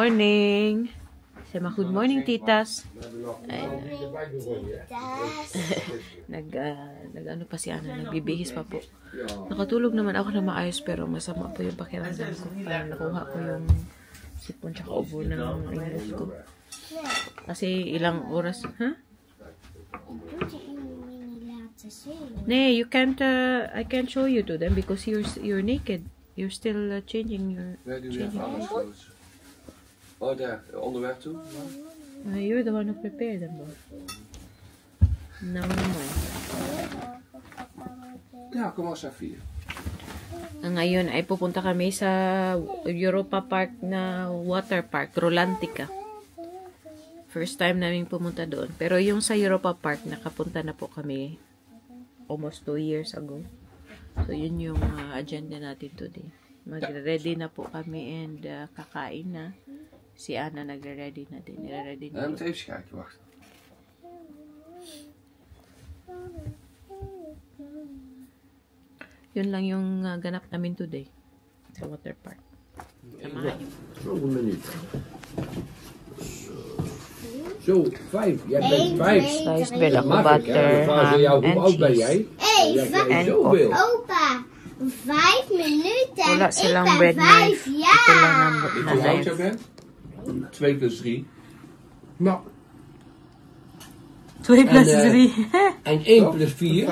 morning. Sama good morning, titas. Nag-ano pa si Ana, nagbibihis pa po. Nakatulog naman ako na maayos pero masama po yung pakiramdam ko. Parang nakuha ko yung sipon tsaka ubo ng English ko. Kasi ilang oras, ha? Nee, you can't, I can't show you to them because you're naked. You're still changing your... Oh, daar, onderweg toe? You're the one who prepared them, both. No, no. Ja, kom maar, Safia. Ngayon ay pupunta kami sa Europa Park na water park, Rolantica. First time namin pumunta doon. Pero yung sa Europa Park, nakapunta na po kami almost 2 years ago. So, yun yung agenda natin today. Magre-ready na po kami and kakain na. Si Ana nagre-ready na din. Nire-ready na. Moet even kijken, wacht. Yun lang yung ganap namin today sa water park. Samahan niyo. Zo'n minuut. Zo, 5. Jij bent 5. Slice bread ako, butter, ham, and cheese. En zoveel. Opa, 5 minuten. Wala silang bread knife. Ito lang ang Weet je hoe oud jij bent? 2 plus 3. Nou, 2 plus 3. en 1 plus 4.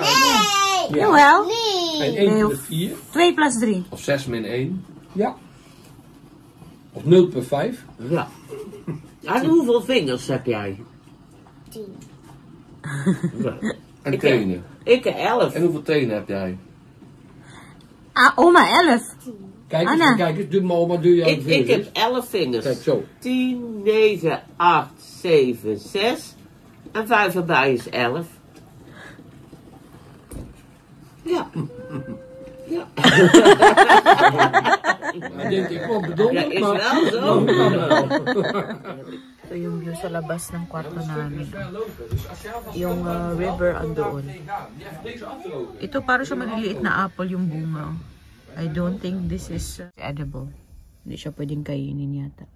Jawel. En 1 plus 4. 2 plus 3. Of 6 min 1. Ja. Of 0 plus 5. Ja. En hoeveel vingers heb jij? 10. En tenen. Ik 11. En hoeveel tenen heb jij? Ah, oma 11. Kijk eens, doe maar oma, doe je Ik heb 11 vingers. Kijk zo. 10, 9, 8, 7, 6. En 5 erbij is 11. Ja. Ja. Dan denk ik, wat bedoel Ja, je? is wel zo. Ito yung view sa labas ng kwarto namin. Yung river andoon. Ito parang siya maliliit na apple yung bunga. I don't think this is edible. Hindi siya pwedeng kainin yata.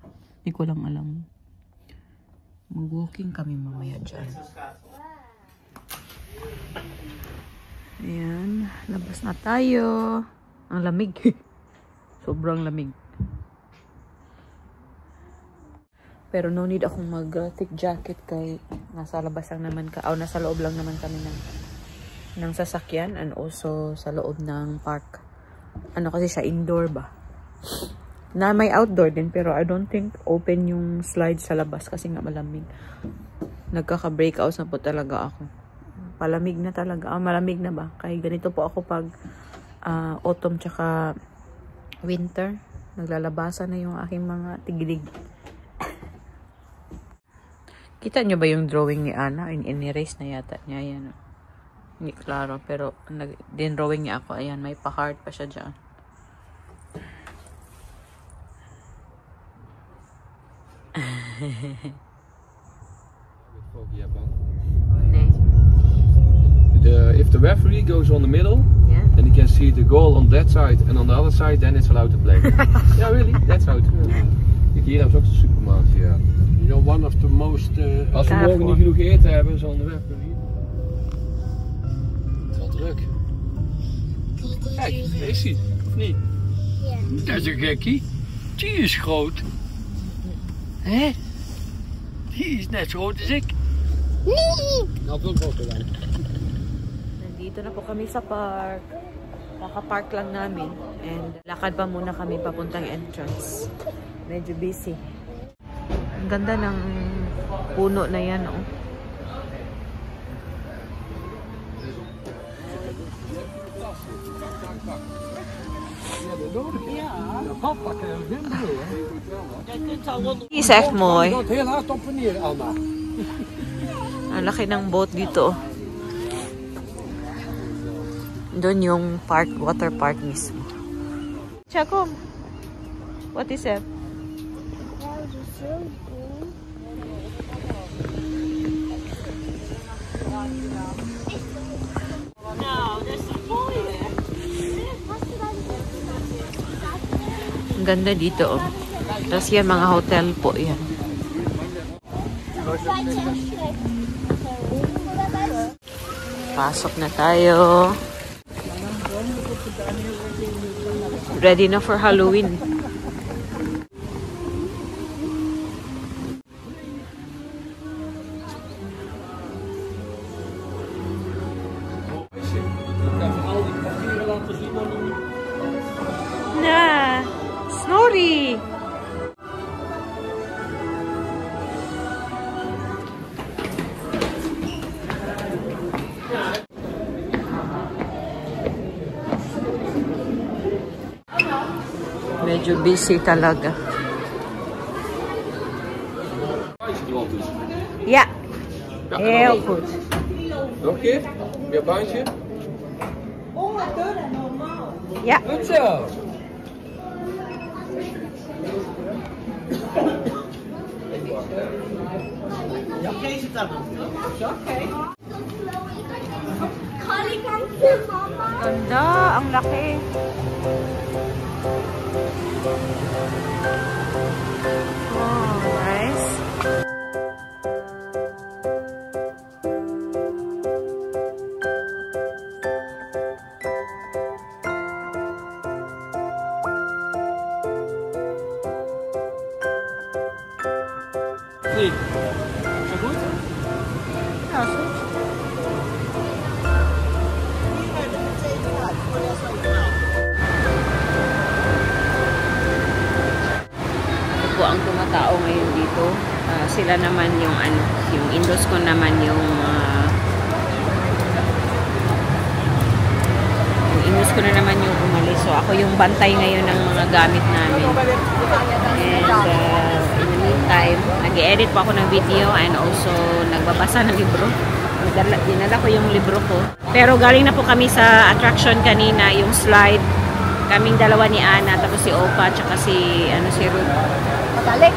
Hindi ko lang alam. Mag-walking kami mamaya dyan. Ayan. Labas na tayo. Ang lamig. Sobrang lamig. Pero no need akong mag-thick jacket kay nasa labas lang naman ka. O nasa loob lang naman kami ng sasakyan and also sa loob ng park. Ano kasi siya, indoor ba? Na may outdoor din pero I don't think open yung slide sa labas kasi nga malamig. Nagkaka-breakouts na po talaga ako. Palamig na talaga. Malamig na ba? Kaya ganito po ako pag autumn tsaka winter. Naglalabasan na yung aking mga tigilig. Kita nyo ba yung drawing ni Ana? In-erase na yata niya. Ayan. Hindi klaro. Pero din-drawing niya ako. Ayan. May pa-heart pa siya dyan. If the referee goes on the middle, Yeah. then he can see the goal on that side and on the other side, then it's allowed to play. Yeah, really, that's how it is. Kijk, hier hebben ze ook de supermarkt, ja. You know, one of the most... Als we morgen niet genoeg eten hebben, zal de referee... Het is wel druk. Kijk, daar is hij, of niet? Dat is een gekkie. Die is groot. Hè? Die is net zo groot als ik. Niet! Nou, veel groter dan. Nandito na po kami sa park. Kaka-park lang namin. And lakad pa muna kami papuntang entrance. Medyo busy. Ang ganda ng puno na yan, oh. Is echt mooi. Dat heel hard op en neer, Anna. Ang laki ng boat dito. Doon yung park, water park mismo. Chakom, what is it? Ang ganda dito, oh. Tapos yan, mga hotel po yan. Pasok na tayo. Ready na for Halloween. Na, Snorri. Medyo busy talaga. Ja. Heel goed. Nog een keer? Weer baantje? Ja. Goed zo. Ganda, ang laki. Oh, nice. Nee. Is dat goed? Ja, is goed. Po ang tumatao ngayon dito. Sila naman yung yung Indos ko naman yung Indos ko na naman yung umalis. So ako yung bantay ngayon ng mga gamit namin. And in the meantime, nag-edit pa ako ng video and also nagbabasa ng libro. Dinala ko yung libro ko. Pero galing na po kami sa attraction kanina, yung slide. Kaming dalawa ni Ana, tapos si Opa, tsaka si Ruth.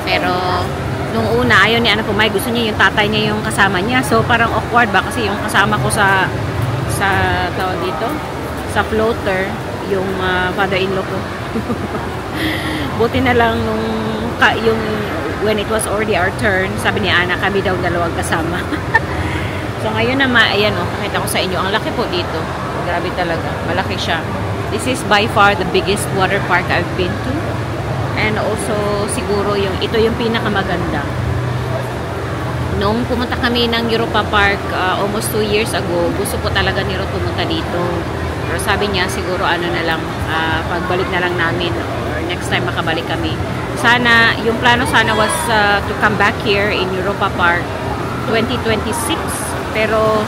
Pero nung una, ayaw ni Ana Pumay, gusto niya yung tatay niya yung kasama niya. So parang awkward ba kasi yung kasama ko sa tawag dito, sa floater, yung father-in-law ko. Buti na lang yung when it was already our turn, sabi ni Ana, kami daw dalawang kasama. So ngayon naman, ayan o, pakita ko sa inyo, ang laki po dito. Grabe talaga, malaki siya. This is by far the biggest water park I've been to. And also, siguro, ito yung pinakamaganda. Nung pumunta kami ng Europa Park almost 2 years ago, gusto ko talaga ni Ruth pumunta dito. Pero sabi niya, siguro na lang, pagbalik na lang namin or next time makabalik kami. Sana, yung plano sana was to come back here in Europa Park 2026. Pero,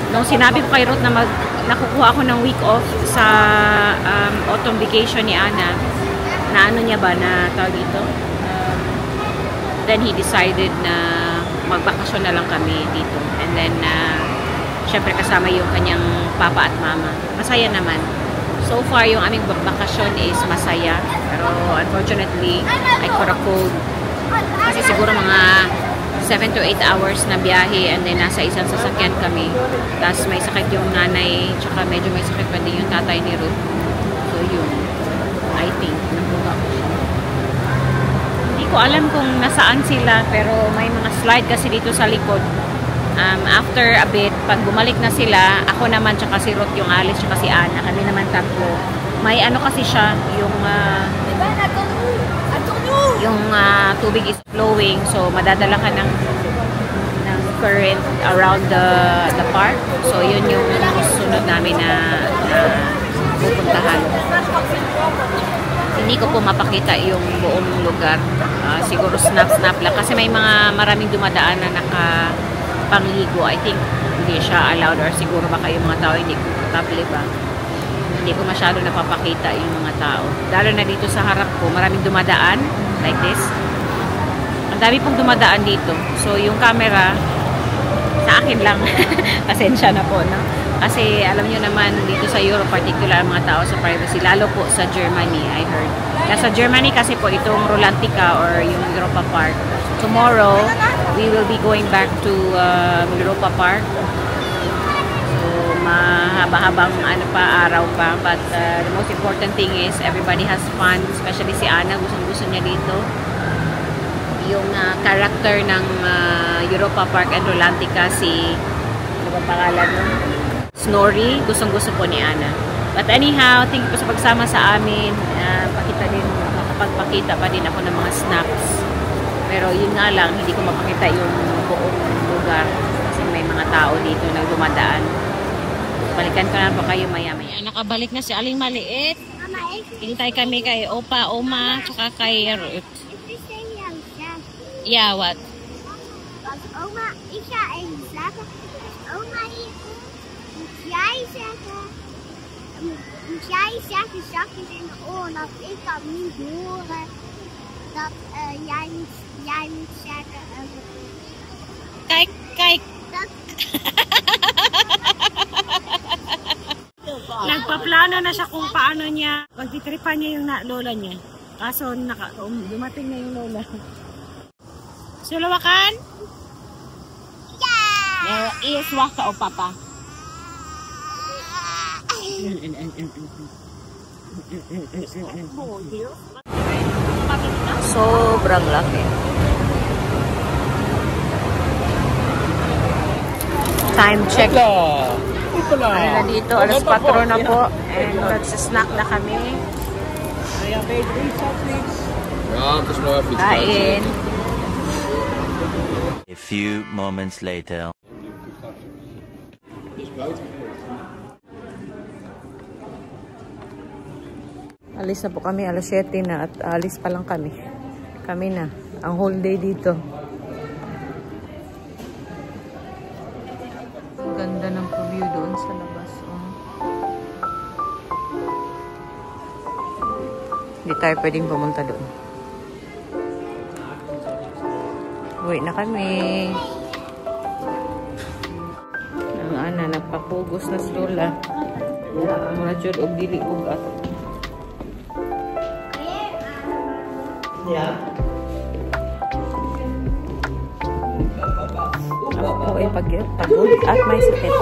nung sinabi ko kay Ruth na nakukuha ako ng week off sa autumn vacation ni Ana, na ano niya ba, na tawag dito, then he decided na magbakasyon na lang kami dito. And then, syempre kasama yung kanyang papa at mama. Masaya naman. So far, yung aming bakasyon is masaya. Pero unfortunately, I caught a cold. Kasi siguro mga 7 to 8 hours na biyahe and then nasa isang sasakyan kami. Tapos may sakit yung nanay, tsaka medyo may sakit pa din yung tatay ni Ruth. So yun, I think, nakuha ko siya. Hindi ko alam kung nasaan sila, pero may mga slide kasi dito sa likod. After a bit, pag bumalik na sila, ako naman tsaka si Ruth yung alis, tsaka si Ana, kami naman tatlo. May ano kasi siya, yung tubig is flowing, so madadala ka ng current around the park. So yun yung sunod namin na pupuntahan. Hindi ko po mapakita yung buong lugar. Siguro snap lang kasi may maraming dumadaan na nakapangligo. I think hindi siya allowed or siguro baka yung mga tao hindi komportable ba. Hindi ko masyado napapakita yung mga tao. Lalo na dito sa harap ko, maraming dumadaan like this. Ang dami pong dumadaan dito. So yung camera sa akin lang. Pasensya na po, no? Kasi alam nyo naman dito sa Europe, particular ang mga tao sa privacy, lalo po sa Germany, I heard. Sa Germany kasi po itong Rolantica or yung Europa Park. Tomorrow, we will be going back to Europa Park. So mahaba-habang araw pa. But the most important thing is everybody has fun, especially si Ana, gusto niya dito. yung character ng Europa Park and Rolantica, si ano ba pangalan nun? Snorri. Gustong-gusto po ni Ana. But anyhow, thank you po sa pagsama sa amin. Makapagpakita pa din ako ng mga snaps. Pero yun nga lang, hindi ko mapakita yung buong lugar kasi may mga tao dito na dumadaan. Balikan ko na po kayo maya-maya. Nakabalik na si Aling Maliit. Hintay kami kay Opa, Oma, tsaka kay Ruth. Yeah, what? Als oma, ik ga even zeggen. Als oma hier komt, moet jij zeggen zakjes in de oren dat ik dat niet horen. Dat jij moet zeggen. Kijk, kijk. Nagpaplano na siya kung paano niya pagtitripan niya yung lola niya. Kaso dumating na yung lola. Sulawakan? Yeah! Is waka o papa? Sobrang laki. Time check. Ano na dito? Alas 4 na po. And nagsisnack na kami. Ja, het is nog even iets. Kain. A few moments later. Alis na po kami. Alas 7 na at alis pa lang kami. Kami na. Ang whole day dito. Ang ganda ng view doon sa labas. Oh. Hindi tayo pwedeng pumunta doon. Uwi na kami. Ang ana, nagpapugos na si Lola. Muna dyan og dili og ato. Ja. Ako ay pagod at may sakit.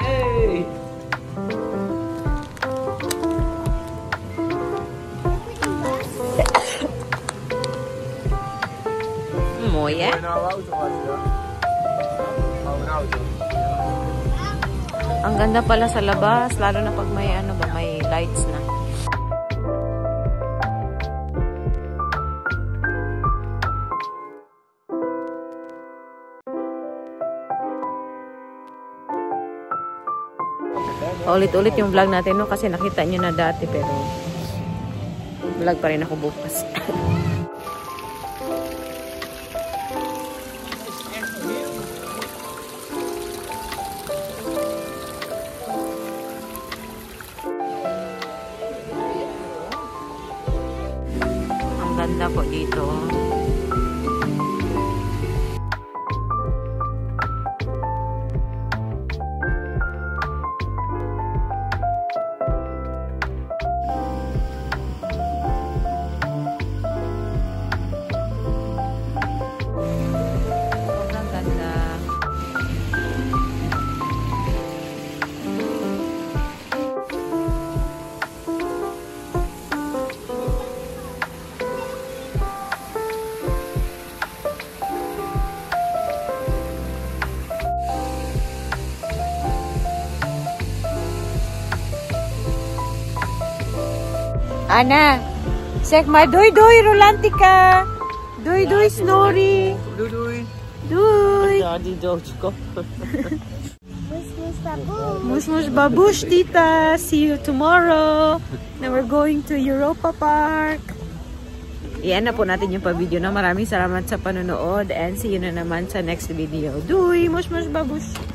Hey. Mooi, hè? Ang ganda pala sa labas, lalo na pag may ano ba, may lights na. Ulit-ulit yung vlog natin, no? Kasi nakita nyo na dati, pero vlog pa rin ako bukas. Ang ganda po dito. Ana, zeg maar doei doei Rolantica. Doei doei Snorri. Doei doei. Doei. Ja, die doodskop. Mus mus babush tita. See you tomorrow. Now we're going to Europa Park. Iyan na po natin yung pa-video na. Maraming salamat sa panonood and see you na naman sa next video. Doei, mus mus babush.